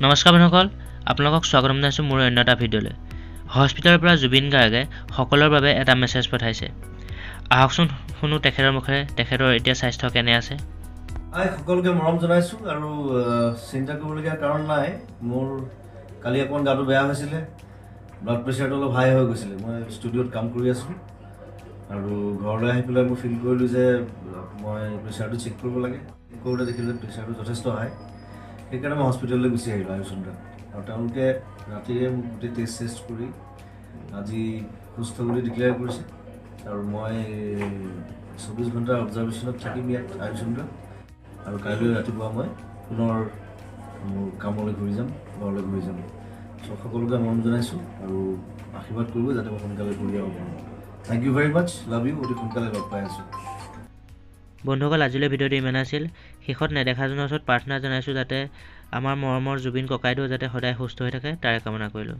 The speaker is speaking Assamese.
নমস্কাৰ বন্ধুসকল, আপোনালোকক স্বাগতম জনাইছোঁ মোৰ অন্য এটা ভিডিঅ'লৈ। হস্পিটেলৰ পৰা জুবিন গাৰ্গে সকলোৰে বাবে এটা মেছেজ পঠাইছে। আহকচোন শুনো তেখেতৰ মুখেৰে তেখেতৰ এতিয়া স্বাস্থ্য কেনে আছে। হাই, সকলোকে মৰম জনাইছোঁ আৰু চিন্তা কৰিবলগীয়া কাৰণ নাই। মোৰ কালি অকণমান গাটো বেয়া হৈছিলে, ব্লাড প্ৰেছাৰটো অলপ হাই হৈ গৈছিলে। মই ষ্টুডিঅ'ত কাম কৰি আছিলোঁ আৰু ঘৰলৈ আহি পেলাই মই ফিল কৰিলোঁ যে মই প্ৰেছাৰটো চেক কৰিব লাগে। চেক কৰোঁতে দেখিলোঁ যে প্ৰেছাৰটো যথেষ্ট হাই। সেইকাৰণে মই হস্পিটেললৈ গুচি আহিলোঁ আয়ুসুন্দ্ৰাত, আৰু তেওঁলোকে ৰাতিয়ে মোক গোটেই টেষ্ট চেষ্ট কৰি আজি সুস্থ বুলি ডিক্লেয়াৰ কৰিছে। আৰু মই 24 ঘণ্টাৰ অবজাৰ্ভেশ্যনত থাকিম ইয়াত আয়ুসুন্দ্ৰাত, আৰু কাইলৈ ৰাতিপুৱা মই পুনৰ মোৰ কামলৈ ঘূৰি যাম, ঘৰলৈ ঘূৰি যাম। চ' সকলোকে মৰম জনাইছোঁ আৰু আশীৰ্বাদ কৰিব যাতে মই সোনকালে ঘূৰি আহিব পাৰোঁ। Thank you very much, love you. অতি সোনকালে লগ পাই আছোঁ। বন্ধুসকল, আজিলৈ ভিডিঅ'টো ইমানে আছিল। শেষত নেদেখাজনৰ ওচৰত প্ৰাৰ্থনা জনাইছোঁ যাতে আমাৰ মৰমৰ জুবিন ককাইদেউ যাতে সদায় সুস্থ হৈ থাকে, তাৰে কামনা কৰিলোঁ।